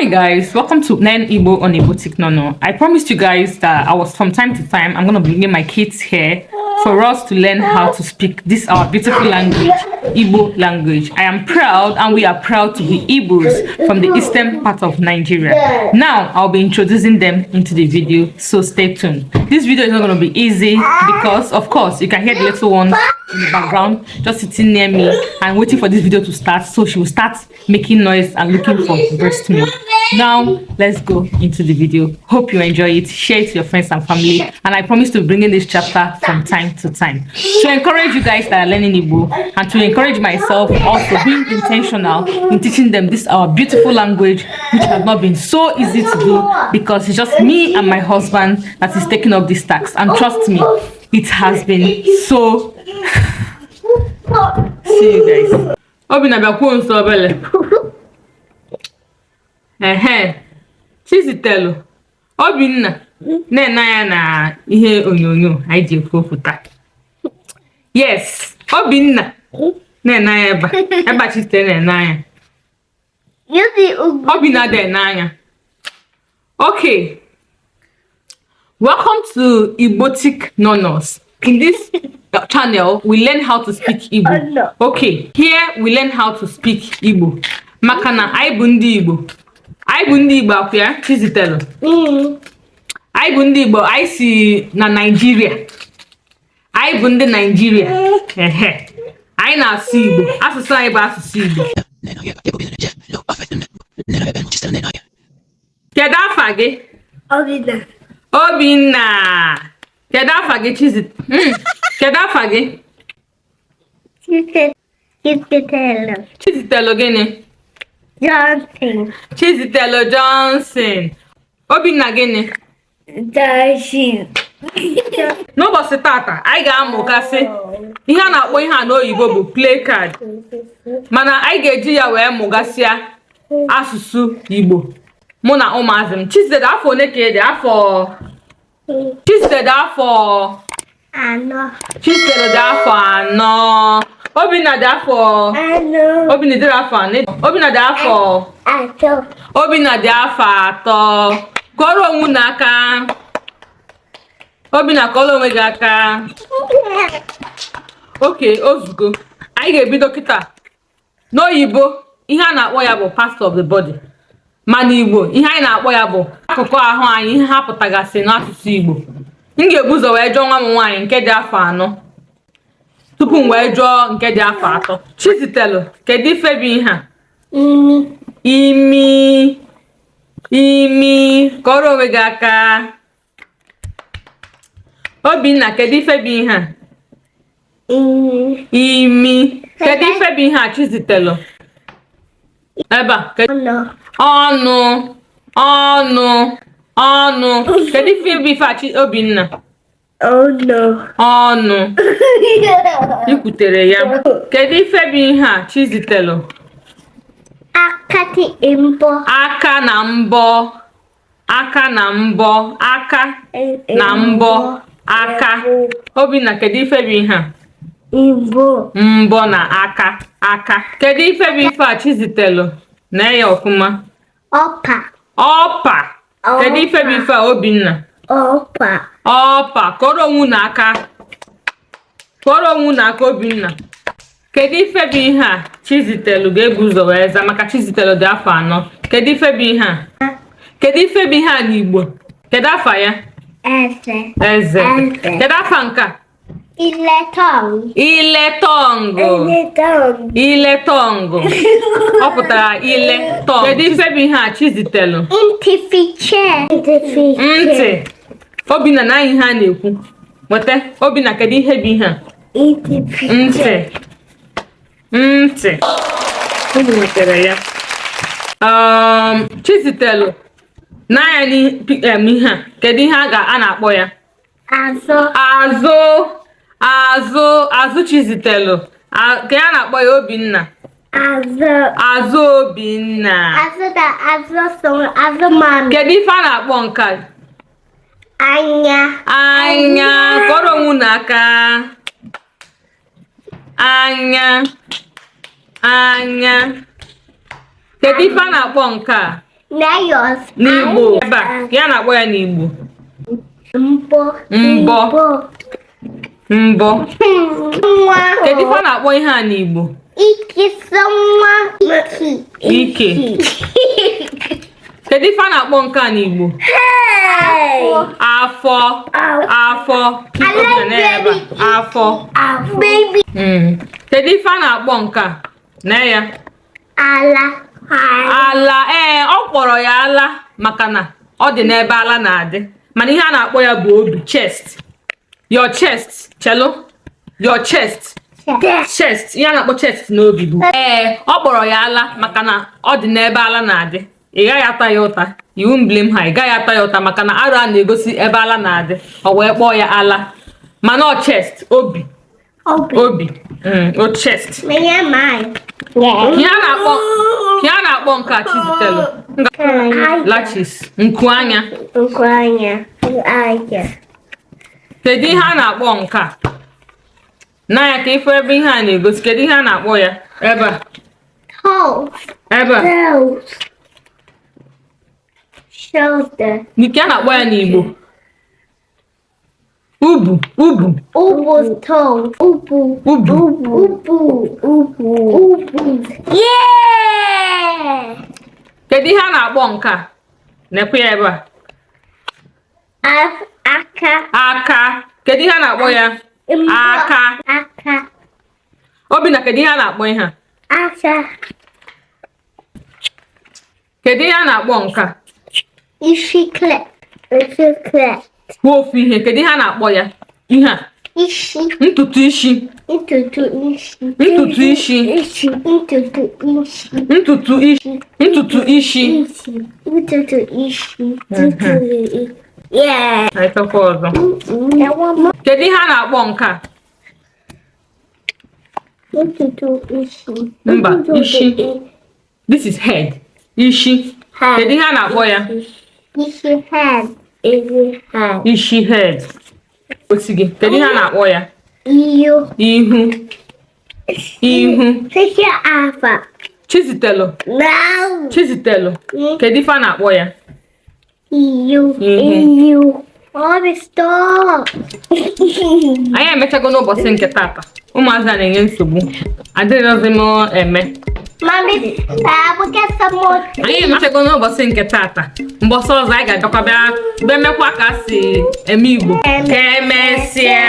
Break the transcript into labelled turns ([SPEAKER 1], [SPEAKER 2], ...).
[SPEAKER 1] Hi guys, welcome to Learn Igbo on Igbotic Nono. I promised you guys that I was from time to time I'm gonna bring my kids here for us to learn how to speak this our beautiful language, Igbo language. I am proud and we are proud to be Igbos from the eastern part of Nigeria. Now I'll be introducing them into the video, so stay tuned. This video is not gonna be easy because of course you can hear the little one in the background just sitting near me and waiting for this video to start, so she will start making noise and looking for breast milk. Now let's go into the video. Hope you enjoy it. Share it to your friends and family, and I promise to bring in this chapter from time to time to encourage you guys that are learning Igbo and to encourage myself also being intentional in teaching them this our beautiful language, which has not been so easy to do because it's just me and my husband that is taking up this task, and trust me, it has been so. See you guys. Obinna, bịakwuo nso obele. Ehe, Chizitelu, Obinna na-ene anya na ihe onyonyo anyị ji ekwu okwu taa. Yes, Obinna na-ene anya ebe a, ebe a Chizitelu na-ene anya. Obinna dị ene anya. Okay, welcome to Igbotic Nonos. In this channel, we learn how to speak Igbo. Okay, here we learn how to speak Igbo. Maka na anyị bụ ndị Igbo. Anyị bụ ndị Igbo, akwụ ya, Chizitelu? Anyị bụ ndị Igbo, anyị si na Naịjirịa. Anyị bụ ndị Naịjirịa. Ehe. Anyị na-asụ Igbo. Asụsụ anyị bụ asụsụ Igbo. Kedu afa gị?
[SPEAKER 2] Obinna.
[SPEAKER 1] Obinna. Kedu afa gị, Chizi? Kedu afa gị?
[SPEAKER 2] Chizitelu.
[SPEAKER 1] Chizitelu gịnị?
[SPEAKER 2] Johnson.
[SPEAKER 1] Chizitelu Johnson. Obinna gịnị?
[SPEAKER 2] Johnson.
[SPEAKER 1] N'ụbọchị tata, anyị ga-amụgasị ihe a na-akpọ ihe a n'oyibo bụ play card, mana anyị ga-eji ya wee mụgasịa asụsụ Igbo. Mụ na ụmụazị m. Chizitelu, afọ ole ka ị dị? Afọ Chizitelu dị afọ
[SPEAKER 2] 4.
[SPEAKER 1] Chizitelu dị afọ 4. Obinna dị afọ
[SPEAKER 2] 4.
[SPEAKER 1] Obinna dị afọ 4. Obinna dị afọ
[SPEAKER 2] 3.
[SPEAKER 1] Obinna dị afọ 3. Kọrọ onwe unu aka. Obinna, kọrọ onwe gị aka. Okay, ozugbo anyị ga-ebido kịta. N'oyibo, ihe a na-akpọ ya bụ parts of the body, mana Igbo, ihe anyị na-akpọ ya bụ akụkụ ahụ anyị, ihe ha pụtagasị n'asụsụ Igbo. M ga-ebu ụzọ wee jụọ nwa m nwaanyị nke dị afọ 4 tupu m wee jụọ nke dị afọ 3. Chizitelu, kedu ife bụ ihe a?
[SPEAKER 2] Imi.
[SPEAKER 1] Imi. Imi. Kọrọ onwe gị aka. Obinna, kedu ife bụ ihe a?
[SPEAKER 2] Imi.
[SPEAKER 1] Imi. Kedu ife bụ ihe a, Chizitelu? Ebe a.
[SPEAKER 2] Ọnụ.
[SPEAKER 1] Ọnụ. Ọnụ. Ọnụ. Kedu ife bụ ife a, Obinna?
[SPEAKER 2] Ọnụ.
[SPEAKER 1] Ọnụ. Ikwutere ya. Kedu ife bụ ihe a, Chizitelu?
[SPEAKER 2] Aka dị mbọ.
[SPEAKER 1] Aka na mbọ. Aka na mbọ. Aka na mbọ. Aka. Obinna, kedu ife bụ ihe a?
[SPEAKER 2] Mbọ.
[SPEAKER 1] Mbọ na aka. Aka. Kedu ife bụ ife a, Chizitelu? Na ya ọfụma.
[SPEAKER 2] Ọpa.
[SPEAKER 1] Ọpa. Kedu ife bụ ife a, Obinna?
[SPEAKER 2] Ọpa.
[SPEAKER 1] Ọpa. Kọrọ onwe unu aka. Kọrọ onwe unu aka, Obinna. Kedu ife bụ ihe a? Chizitelu ga-ebu ụzọ wee zaa maka Chizitelu dị afọ 4. Kedu ife bụ ihe a? Kedu ife bụ ihe a n'Igbo? Kedu afa ya?
[SPEAKER 2] Eze.
[SPEAKER 1] Eze. Kedu afa nke a?
[SPEAKER 2] Ile tọng.
[SPEAKER 1] Ile tọngụ.
[SPEAKER 2] Ile tọng.
[SPEAKER 1] Ile tọngụ. Ọ pụtara ile tọng. Kedu ife bụ ihe a, Chizitelu?
[SPEAKER 2] Ntị fiche. Ntị fiche.
[SPEAKER 1] Ntị. Obinna, na ihe a na-ekwu. Nweta. Obinna, kedu ihe bụ ihe a?
[SPEAKER 2] Ntị fiche.
[SPEAKER 1] Ntị. Ntị. Unu nwetara ya. Chizitelu, n'anya n'ihe a, kedu ihe a na-akpọ ya?
[SPEAKER 2] Azụ.
[SPEAKER 1] Azụ. Azụ. Azụ Chizitelu. Ka a na-akpọ ya, Obinna?
[SPEAKER 2] Azụ.
[SPEAKER 1] Azụ Obinna.
[SPEAKER 2] Azụ na azụ so azụ mami.
[SPEAKER 1] Kedu ife a na-akpọ nke a?
[SPEAKER 2] Anya.
[SPEAKER 1] Anya. Kọrọ onwe unu aka. Anya. Anya. Kedu ife a na-akpọ nke a?
[SPEAKER 2] Nayos.
[SPEAKER 1] N'Igbo ebe a, ya na-akpọ ya n'Igbo.
[SPEAKER 2] Mbọ.
[SPEAKER 1] Mbọ. Mbọ.
[SPEAKER 2] Nwa.
[SPEAKER 1] Kedu ife a na-akpọ ihe a n'Igbo?
[SPEAKER 2] Ike nwa. Ike.
[SPEAKER 1] Ike. Kedu ife a na-akpọ nke a n'Igbo?
[SPEAKER 2] Hey.
[SPEAKER 1] Afọ. Afọ.
[SPEAKER 2] I like baby.
[SPEAKER 1] Afọ.
[SPEAKER 2] Baby.
[SPEAKER 1] Kedu ife a na-akpọ nke a? Nee ya.
[SPEAKER 2] Ala.
[SPEAKER 1] Ala. Ee, ọ kpọrọ ya ala maka na ọ dị n'ebe ala na-adị, mana ihe a na-akpọ ya bụ obi, chest. Your chest. Chelo, your chest. Chest. Ihe a na-akpọ chest n'obi bụ, ee, ọ kpọrọ ya ala maka na ọ dị n'ebe ala na-adị. Ị gaghị ata ya ụta. You won't blame her. Ị gaghị ata ya ụta maka na arụ a na-egosi ebe ala na-adị, ọ wee kpọọ ya ala, mana ọ chest, obi.
[SPEAKER 2] Obi.
[SPEAKER 1] Obi. O chest.
[SPEAKER 2] Menya mine.
[SPEAKER 1] Ihe a na-akpọ, ihe a na-akpọ nke a, Chizitelu? Lashes, nku anya.
[SPEAKER 2] Nkwanya. Anya.
[SPEAKER 1] Kedu ihe a na-akpọ nke a n'anya ka ife ebe ihe a na-egosi? Kedu ihe a na-akpọ ya ebe a?
[SPEAKER 2] Toes.
[SPEAKER 1] Ebe a.
[SPEAKER 2] Toes. Shoulder.
[SPEAKER 1] Nke a na-akpọ ya n'Igbo, ubu, ubu.
[SPEAKER 2] Ubu toe. Ubu.
[SPEAKER 1] Ubu.
[SPEAKER 2] Ubu. Ubu. Ubu. Yeah!
[SPEAKER 1] Kedu ihe a na-akpọ nke a? Nekwe ya ebe a.
[SPEAKER 2] Aka.
[SPEAKER 1] Aka. Kedu ihe a na-akpọ ya?
[SPEAKER 2] Mbọ.
[SPEAKER 1] Aka.
[SPEAKER 2] Aka.
[SPEAKER 1] Obinna, kedu ihe a na-akpọ ihe a?
[SPEAKER 2] Aka.
[SPEAKER 1] Kedu ihe a na-akpọ nke a?
[SPEAKER 2] Isi clip. Isi clip.
[SPEAKER 1] Kwuo ofu ihe. Kedu ihe a na-akpọ ya, ihe a?
[SPEAKER 2] Isi.
[SPEAKER 1] Ntutu isi.
[SPEAKER 2] Ntutu isi.
[SPEAKER 1] Ntutu isi.
[SPEAKER 2] Isi. Ntutu isi.
[SPEAKER 1] Ntutu isi, ntutu isi.
[SPEAKER 2] Isi. Ntutu isi. Ntutu isi. Yeah.
[SPEAKER 1] Anyị chọkwa ọzọ.
[SPEAKER 2] I want more.
[SPEAKER 1] Kedu ihe a na-akpọ nke a?
[SPEAKER 2] Ntutu isi.
[SPEAKER 1] Mba,
[SPEAKER 2] Ntutu
[SPEAKER 1] isi. This is head, isi.
[SPEAKER 2] Head.
[SPEAKER 1] Kedu ihe a na-akpọ ya?
[SPEAKER 2] Isi head. Isi head.
[SPEAKER 1] Isi, head. Osi gị, kedu ihe a na-akpọ ya?
[SPEAKER 2] Iyo.
[SPEAKER 1] Ihu, ihu.
[SPEAKER 2] Isi afa.
[SPEAKER 1] Chizitelu.
[SPEAKER 2] No.
[SPEAKER 1] Chizitelu, kedu ife a na-akpọ ya?
[SPEAKER 2] Iyo.
[SPEAKER 1] Mhm.
[SPEAKER 2] Iyo. Mommy, stop.
[SPEAKER 1] Anyị emechago n'ụbọchị nke tata. Ụmụazị a na-enye nsogbu, adịrịghịzi m eme.
[SPEAKER 2] Mommy, I will get some more.
[SPEAKER 1] Anyị emechago n'ụbọchị nke tata. Mbọsị ọzọ anyị ga-abịakwa bịa bịa mekwa ka a si eme Igbo. Ka emesịa.